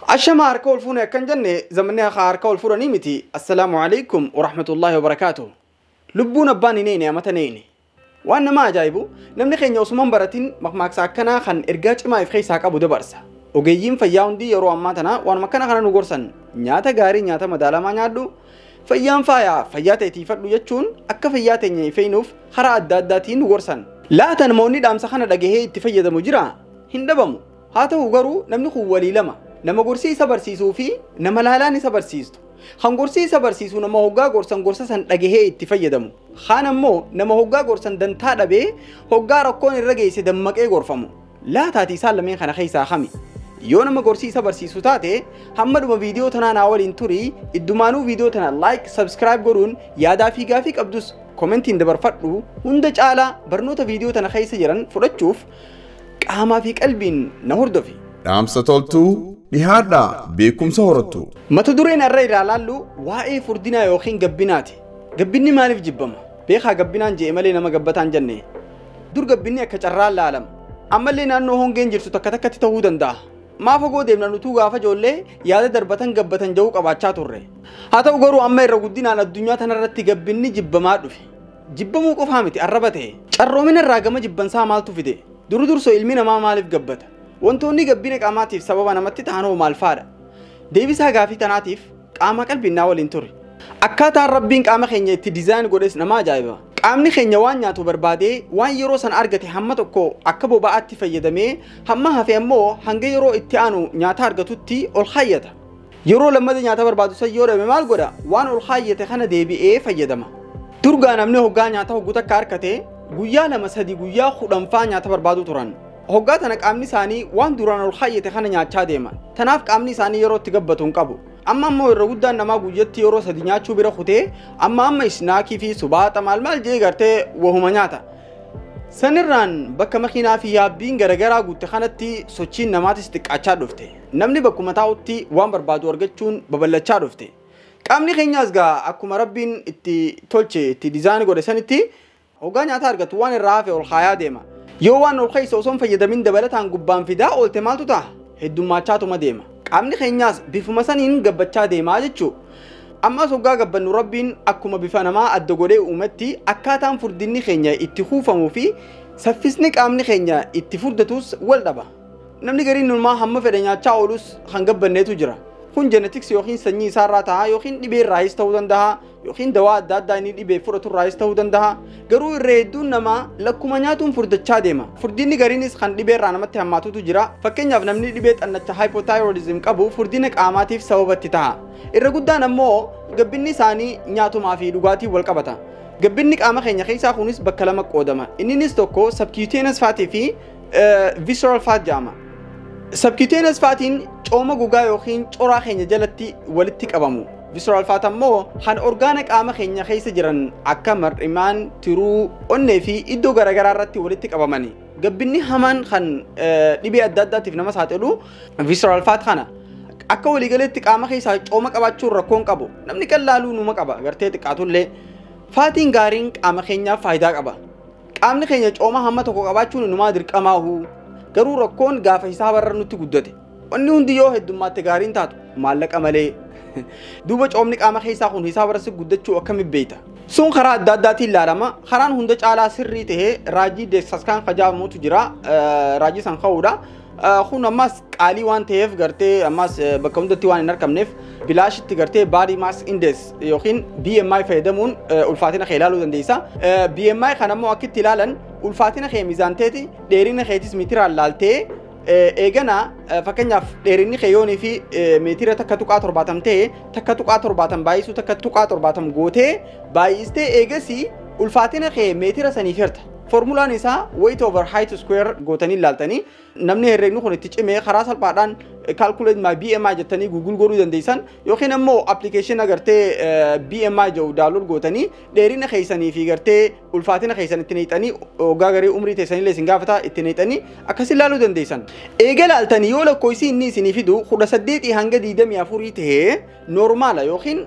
Ashama harka ol fuune akkan jenne zamanni harka ol fuudhanii miti. Assalaamu alaikum warahmatullaahi wabarakaatuh. Lubbuun abbaan hin eene amata neene. Waan nama ajaa'ibu namni keenya osuma hin baratin maqmaaqsa akkanaa kan ergaa cimaa if keessaa qabu dabarsa. Ogeeyyiin fayyaa hundi yeroo ammaa tana waanuma akkana kana nu gorsan. Nyaata gaarii nyaata madaalamaa nyaadhu. Fayyaan faayaa fayyaa ta'e tiifadhu jechuun akka fayyaa teenya ifeenuuf karaa adda addaatiin nu gorsan. Laata namoonni dhaamsa kana dhagahee itti fayyadamu jira? Hin dhabamu. Haa ta'u garuu namni kun walii lama. Nama gorsii isa barsiisuu fi nama laalaan isa barsiistu. Kan gorsii isa barsiisu nama hoggaa gorsan gorsa san dhagahee itti fayyadamu. Kaan ammoo nama hoggaa gorsan dantaa dhabee hoggaa rakkoon irra geesse dammaqee gorfamu. Laataati isaan lameen kana keessaa kami? Yoo nama gorsii isa barsiisu taate hamma dhuma viidiyoo tanaa naa waliin turii iddumaanuu viidiyoo tana like subscribe godhuun yaadaa fi gaafii qabdus komentiin dabarfadhu. Hunda caalaa barnoota viidiyoo tana keessa jiran fudhachuuf qaamaa fi qalbiin na hordofi. Dhaamsa toltuu dhihaadhaa beekumsa horattu. Mata dureen irra ilaalaallu waa'ee furdinaa yookiin gabbinaati. Gabbinni maaliif jibbama? Beekaa gabbinaan je'e malee nama gabbataan jenne. Dur gabbinni akka carraan laalama. Ammallee naannoo hongeen jirtu takka takkatti ta'uu danda'a. Maa fagoo deemna nutuu gaafa ijoollee yaada darbatan gabbatan ja'uu qabaachaa turre. Haa ta'u garuu amma irra guddinaan addunyaa tanarratti gabbinni jibbamaa dhufe. Jibbamuu qofaa miti arraba ta'e. Carroomina irraa gama jibbansaa maaltu fide? Duru dursoo ilmi namaa maaliif gabbata? Wantoonni gabbina qaamaatiif sababa namatti ta'an hoo maal faadha? Deebisaa gaafii tanaatiif qaama qalbinnaa waliin ture. Akkaataan rabbiin qaama keenya itti diizaayin godhes nama ajaa'iba. Qaamni keenya waan nyaatu barbaadee waan yeroo san argate hamma tokko akka boba'aatti fayyadamee hamma hafe ammoo hanga yeroo itti aanu nyaata argatutti ol kaayyata. Yeroo lammata nyaata barbaadu san yoo dhabe maal godha? Waan ol kaayyate kana deebi'ee fayyadama. Durgaa namni hoggaa nyaata hogguu takka argate guyyaa 2 3 guyyaa 10 faa nyaata barbaadu turan. Hoggaa tana qaamni isaanii waan duraan ol kaayyate kana nyaachaa deema. Tanaaf qaamni isaanii yeroo itti gabbatu hin qabu. Amma ammoo irra guddaan namaa guyyatti yeroo 3 nyaachuu bira kutee amma amma isnaakii fi subaaxa maal maal jee gartee wahuma nyaata. Sanirraan bakka makiinaa fi yaabbiin garagaraa guutte kanatti sochiin namaatis xiqqaachaa dhufte. Namni bakkuma taa'utti waan barbaadu argachuun babal'achaa dhufte. Qaamni keenyaas gaa akkuma rabbiin itti tolche itti diizaayinii godhe sanitti hoggaa nyaata argatu waan irraa hafe ol kaayaa deema. Yoo waan ol keessa osoo hin fayyadamin dabalataan gubbaan fidaa oolte maaltu ta'a? Heddummachaatuma deema. Qaamni keenyaas bifuma saniin gabbachaa deemaa jechuudha. Ammas hoggaa gabbannu rabbiin akkuma bifa namaa adda godhee uumetti akkaataan furdinni keenya itti kuufamuu fi saffisni qaamni keenya itti furdatus wal dhaba. Namni gariin numaa hamma fedhe nyaachaa oolus kan gabbanneetu jira. Kun genetics yookiin sanyii isaarraa ta'a yookiin dhibee irraayis ta'uu danda'a yookiin dawaa adda addaa inni dhibee fudhatu irraayis ta'uu danda'a. Garuu irra hedduun namaa lakkuma nyaatuun furdachaa deema. Furdinni gariinis kan dhibee irraa namatti hammaatutu jira. Fakkeenyaaf namni dhibee xannacha hypothyroidism qabu furdina qaamaatiif sababatti ta'a. Irra guddaan ammoo gabbinni isaanii nyaatumaa fi dhugaatii wal qabata. Gabbinni qaama keenya keessaa kunis bakka lama qoodama. Inninis tokko subcutaneous fat fi visceral fat jedhama. Subcutaneous fatiin cooma gogaa yookiin coraa keenya jalatti walitti qabamu. Visceral fat ammoo kan orgaana qaama keenya keessa jiran akka mar'imaan, tiruu, onnee fi iddoo garaagaraa irratti walitti qabamani. Gabbinni hamaan kan dhibee adda addaatiif nama saaxilu visceral fat kana. Akka waliigaleetti qaama keessaa cooma qabaachuun rakkoon qabu. Namni qallaaluu numa qaba gartee xiqqaatullee. Faatiin gaariin qaama keenyaaf faayidaa qaba. Qaamni keenya cooma hamma tokko qabaachuun numaa dirqamaahu. Garuu rakkoon gaafa hisaaba irra nutti guddate. Wanni hundi yoo heddummaatti gaariin taatu maallaqa malee. Duuba coomni qaama keessaa kun hisaaba irratti guddachuu akkamitti beekta? Sun karaa adda addaatiin ilaalama. Karaan hunda caalaa sirrii ta'ee raajii deessaskaan kajaamutu jira. Raajii san ka'uudha. Kun ammas qaalii waan ta'eef gartee ammas bakka hundatti waan hin argamneef bilaashitti gartee body mass index yookiin BMI fayyadamuun ulfaatina kee ilaaluu dandeessa. BMI kan ammoo akkitti ilaalan ulfaatina kee miizaanteeti dheerina keetis meetiraan laaltee eegana fakkeenyaaf dheerinni kee yoonii fi meetira 1.70 ta'e 1.70 baay'isuu 1.70 gootee baay'istee eegasii ulfaatina kee meetira saniif hirta. Formulaan isaa weight over height square gootanii ilaaltanii namni herreegni kun itti cimee karaa salphaadhaan calculate my BMI jettanii Google godhuu dandeessan yookiin ammoo application agartee BMI jedhu download gootanii dheerina keessanii fi gartee ulfaatina keessan itti neexanii hoggaa garii umrii teessanillee isin gaafata itti neexanii akkas ilaaluu dandeessan. Eega ilaaltanii yoo lakkoofsi inni isinii fidu 18 hanga 24 tahee normaala yookiin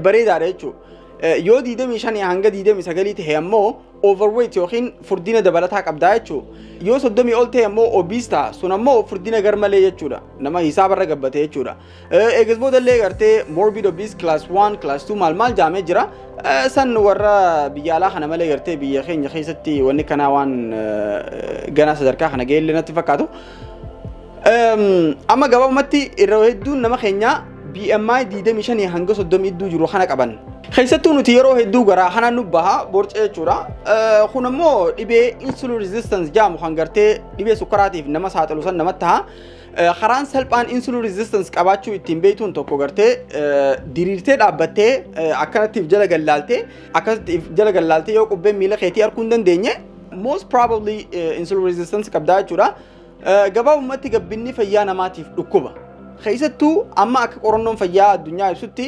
bareedaadha jechuudha. Yoo 25 hanga 29 ta'e ammoo overweight yookiin furdina dabalataa qabdaa jechuudha. Yoo 30 ol ta'e ammoo obese ta'a. Sun ammoo furdina garmalee jechuudha. Nama hisaabarra gabbate jechuudha. Eegas boodallee gartee morbid obese class 1, class 2 maal maal jaamee jira. San warra biyya alaa kana malee gartee biyya keenya keessatti wanni kanaa waan ganaa sadarkaa kana ga'ellee natti fakkaatu. Amma gabaabumatti irra hedduun nama keenyaa BMI 25 hanga 30 iddoo jiru kana qaban. Keessattuu nuti yeroo hedduu garaa kana nu baha borcee jechuudha. Kun ammoo dhibee insulin resistance jedhamu kan gartee dhibee sukkaraatiif nama saaxilu san namatti ta'a. Karaan salphaan insulin resistance qabaachuu ittiin beektuun tokko gartee diriirtee dhaabbattee akkanatti jala gallaaltee akkasitti jala gallaaltee yoo qubbeen miila keetii arguu hin dandeenye most probably insulin resistance qabdaa jechuudha. Gabaabumatti gabbinni fayyaa namaatiif dhukkuba. Keessattuu amma akka qorannoon fayyaa addunyaa ibsutti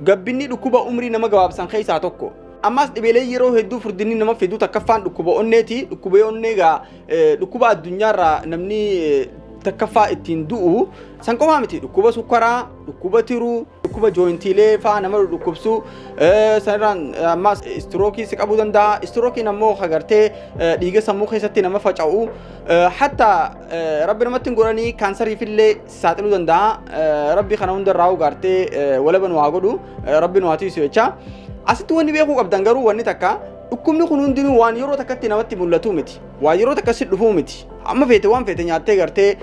gabbinni dhukkuba umrii nama gabaabsan keessaa tokko. Ammas dhibeelee yeroo hedduu furdinni nama fidu takkaffaan dhukkuba onneeti. Dhukkuba onnee egaa dhukkuba addunyaarraa namni takkaffaa ittiin du'u san qofaa miti. Dhukkuba sukkaraa, dhukkuba tiruu, dhukkuba jooyintiilee faa nama dhukkubsu, sanirraan ammas istirookii si qabuu danda'a. Istirookiin ammoo agartee dhiiga sammuu keessatti nama faca'u, hatta rabbi namatti hin godhanii kaansariifillee saaxiluu danda'a. Rabbi kana hundarraa gartee walaba nu haa godhu, rabbi nu haa tiisu jecha. Asitti wanni beekuu qabdan garuu wanni takka dhukkubni kun hundinuu waan yeroo takkatti namatti mul'atu miti. Waan yeroo takkatti dhufuu miti. Amma feete waan feete nyaattee gartee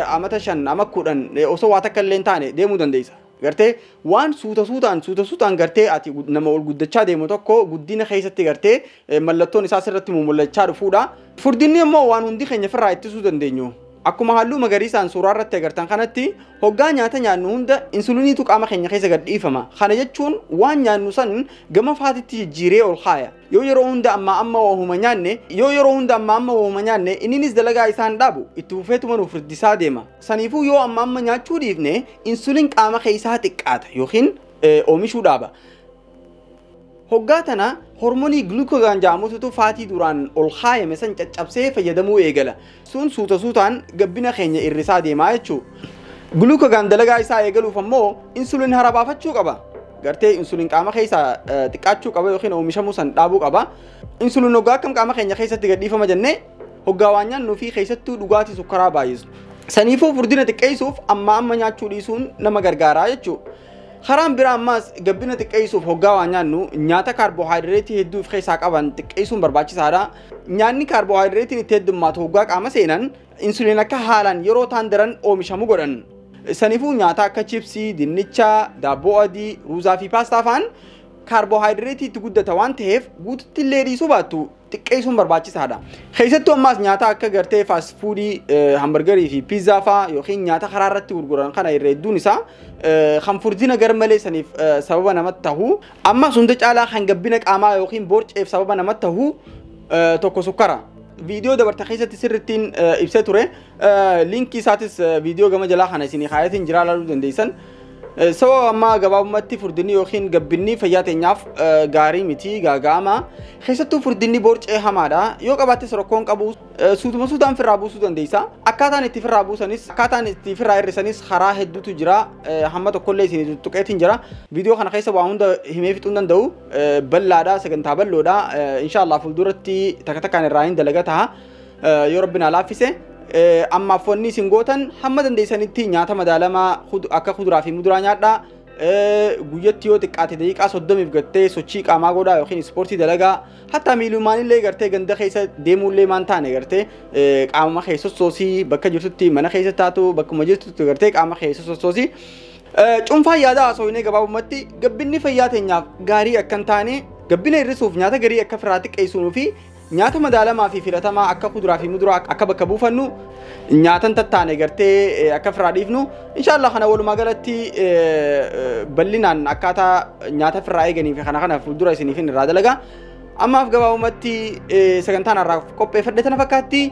amata 5 ama 10 osoo waa takka illee hin taane deemuu dandeessa. Gartee waan suuta suutaan suuta suutaan gartee ati nama ol guddachaa deemu tokko guddina keessatti gartee mallattoon isaa sirratti mul'achaa dhufuudha. Furdinni immoo waan hundi keenya ofirraa ittisuu dandeenyu. Akkuma halluu magariisaan suuraa irratti agartan kanatti hoggaa nyaata nyaannu hunda insuliiniitu qaama keenya keessa gad dhiifama. Kana jechuun waan nyaannu san gama faatitti jijjiiree ol kaaya. Yoo yeroo hunda amma amma waahuma nyaanne yoo yeroo hunda amma amma waahuma nyaanne inninis dalagaa isaan dhaabu itti fufeetuma nuuf furdisaa deema. Saniifuu yoo amma amma nyaachuu dhiifne insuliin qaama keessaa xiqqaata yookiin oomishuu dhaaba. Hoggaa tana hormoonii glucagon jedhamutu faatii duraan ol kaayame san caccabsee fayyadamuu eegala. Sun suuta suutaan gabbina keenya irrisaa deemaa jechuudha. Glucagon dalagaa isaa eegaluuf ammoo insuliin hara baafachuu qaba. Gartee insuliin qaama keessaa xiqqaachuu qaba yookiin oomishamuu san dhaabuu qaba. Insuliin hoggaa akkam qaama keenya keessatti gadhiifama jennee hoggaa waan nyaannuu fi keessattuu dhugaatii sukkaraa baay'isnu. Saniifuu furdina xiqqeessuuf amma amma nyaachuu dhiisuun nama gargaaraa jechuudha. Karaan biraa ammas gabbina xiqqeessuuf hoggaa waan nyaannu nyaata kaarboohayidireetii hedduu of keessaa qaban xiqqeessuun barbaachisaadha. Nyaanni kaarboohayidireetiin itti heddummaatu hoggaa qaama seenan insuliin akka haalaan yeroo ta'an daran oomishamu godhan. Saniifuu nyaata akka chipsii, dinnicha, daabboo adii, ruuzaa fi paastaa fa'aan kaarboohayidireetii itti guddata waan ta'eef guututti illee dhiisuu baattu xiqqeessuun barbaachisaadha. Keessattuu ammaas nyaata akka gartee fast foodii, hamburgerii fi piizzaa fa'aa yookiin nyaata karaa irratti gurguran kana irra hedduun isaa kan furdina garmalee saniif sababa namatti tahu. Ammas hunda caalaa kan gabbina qaamaa yookiin borceef sababa namatti tahu tokko sukkara. Viidiyoo dabarta keessatti sirrittiin ibsee ture. Liinkii isaatis viidiyoo gama jalaa kana isinii kaayatiin jiraa ilaaluu dandeessan. Sababa ammaa gabaabumatti furdinni yookiin gabbinni fayyaa teenyaaf gaarii miti gaaga'ama. Keessattuu furdinni borcee hamaadha. Yoo qabaattes rakkoon qabu suutuma suutaan firraa buusuu dandeessa. Akkaataan itti firraa buusanis akkaataan itti firraa hir'isanis karaa hedduutu jira. Hamma tokkollee isinii tuttuqeetiin jira. Viidiyoo kana keessa waa hunda himee fixuu hin danda'u. Bal'aadha, sagantaa bal'oodha. Inshaallah fuulduratti takka takkaan irraa hin dalaga ta'a. Yoo rabbi naa laaffise. Ammaaf wanni isin gootan hamma dandeessanitti nyaata madaalamaa akka kuduraa fi muduraa nyaadhaa. Guyyatti yoo xiqqaate daqiiqaa 30 gartee sochii qaamaa godhaa yookiin ispoortii dalagaa. Hatta miilumaanillee gartee ganda keessa deemuullee maan taane gartee qaama keessa sossoosii bakka jirtutti mana keessa taatu bakkuma jirtutti gartee qaama keessa sossoosii. Cuunfaa yaadaa haasofnee gabaabumatti gabbinni fayyaa teenyaaf gaarii akka hin taane gabbina hir'isuuf nyaata garii akka firraa xiqqeessuunuu fi nyaata madaalamaa fi filatamaa akka kuduraa fi muduraa akka bakka buufannu nyaatan tattaane gartee akka firraa dhiifnu inshaallah kana walumaa galatti bal'inaan akkaataa nyaata firraa eeganii fi kana kana fuuldura isiniif irraa dalagaa. Ammaaf gabaabumatti sagantaan har'aaf qopheeffadhe tana fakkaatti.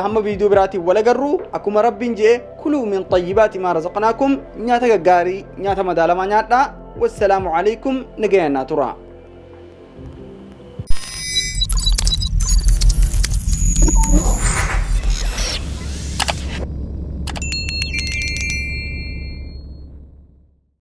Hamma viidiyoo biraatiin wal agarru akkuma rabbiin jedhe kuluu min xayyibaati maa razaqnaakum nyaata gaggaarii nyaata madaalamaa nyaadhaa. Wassalaamu alaikum nagayaan naa tura.